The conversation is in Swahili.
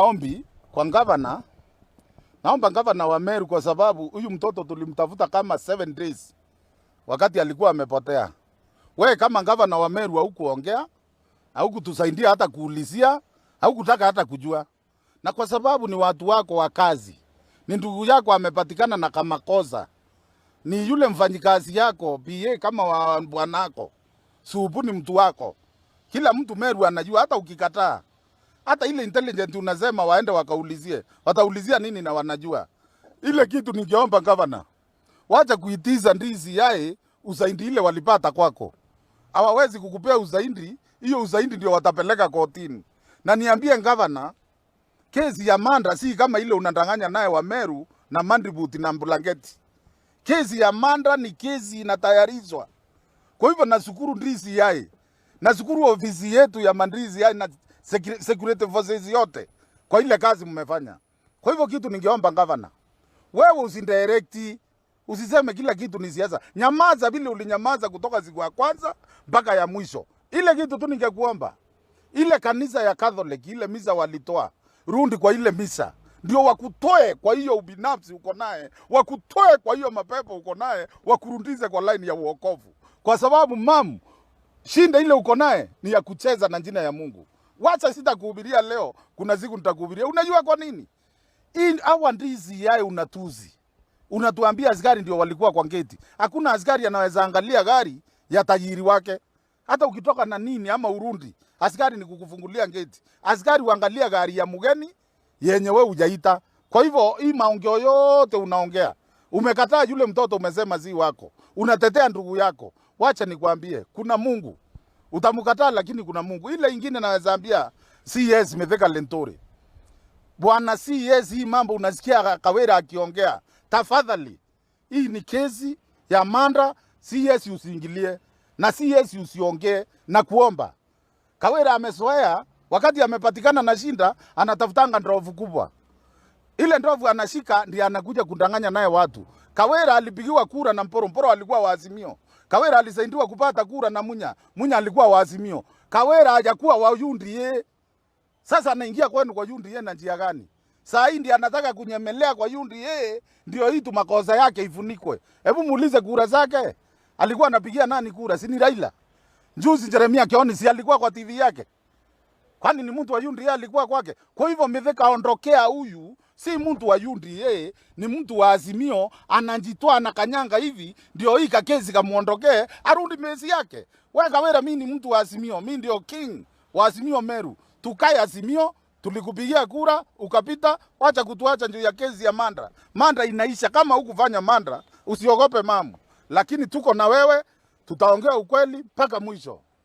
Maombi kwa gavana, naomba gavana wa Meru kwa sababu huyu mtoto tulimtafuta kama 7 days wakati alikuwa amepotea. We kama gavana wa Meru haukuongea, haukutusaidia hata kuulizia, haukutaka hata kujua. Na kwa sababu ni watu wako wa kazi, ni ndugu yako amepatikana na kamakosa, ni yule mfanyikazi yako PA kama wa bwanako, Supu ni mtu wako. Kila mtu Meru anajua, hata ukikataa hata ile intelligent unasema waende wakaulizie, wataulizia nini na wanajua ile kitu. Ningeomba gavana, wacha kuitiza DCI ushahidi ile walipata kwako. Hawawezi kukupea ushahidi, hiyo ushahidi ndio watapeleka kotini. Na niambie gavana, kesi ya Manda si kama ile unadanganya naye wa Meru na Mandibut na Mbulangeti. Kesi ya Manda ni kesi inatayarishwa. Kwa hivyo nashukuru DCI, nashukuru ofisi yetu ya DCI na security forces yote kwa ile kazi mmefanya. Kwa hivyo kitu ningeomba gavana, wewe usidirect, usiseme kila kitu ni siasa. Nyamaza vile ulinyamaza kutoka siku ya kwanza mpaka ya mwisho. Ile kitu tu ningekuomba, ile kanisa ya Catholic, ile misa walitoa, rudi kwa ile misa ndio wakutoe kwa hiyo ubinafsi uko naye, wakutoe kwa hiyo mapepo uko naye, wakurundize kwa line ya uokovu, kwa sababu mamu shinda ile uko naye ni ya kucheza na jina ya Mungu. Wacha sitakuhubiria leo, kuna siku nitakuhubiria. Unajua kwa nini? Hii hawa DCI unatuzi. Unatuambia askari ndio walikuwa kwa geti. Hakuna askari anaweza angalia gari ya tajiri wake. Hata ukitoka na nini ama Urundi, askari ni kukufungulia geti. Askari uangalia gari ya mgeni yenye wewe hujaita. Kwa hivyo hii maongeo yote unaongea, umekataa yule mtoto, umesema si wako, unatetea ndugu yako. Wacha nikwambie, kuna Mungu. Utamkataa, lakini kuna Mungu. Ile ingine naweza ambia CS Mithika Linturi, bwana CS, hii mambo unasikia Kawira akiongea, tafadhali, hii ni kesi ya Manda. CS usiingilie na CS usiongee na kuomba. Kawira amezoea wakati amepatikana na shinda, anatafutanga ndovu kubwa ile ndovu anashika ndiye anakuja kudanganya naye watu. Kawira alipigiwa kura na Mporo, Mporo alikuwa wa Azimio. Kawira alisaidiwa kupata kura na Munya, Munya alikuwa wa Azimio. Kawira hajakuwa wa UDA. Sasa anaingia kwenu kwa UDA na njia gani? Saa hii ndiye anataka kunyemelea kwa UDA ndio hii tu makosa yake ifunikwe. Hebu muulize kura zake. Alikuwa anapigia nani kura? Si ni Raila? Juzi Jeremia Kioni si alikuwa kwa TV yake? Kwani ni mtu wa UDA alikuwa kwake? Kwa hivyo Mithika ondokea, huyu si mtu wa UDA, ni mtu wa Azimio, anajitoa na kanyanga hivi ndio hii kakesi kamuondokee arudi mezi yake. Wewe Kawira, mimi ni mtu wa Azimio, mimi ndio king wa Azimio Meru. Tukae Azimio, tulikupigia kura ukapita, wacha kutuacha juu ya kesi ya Manda. Manda inaisha kama hukufanya Manda, usiogope mamu, lakini tuko na wewe, tutaongea ukweli mpaka mwisho.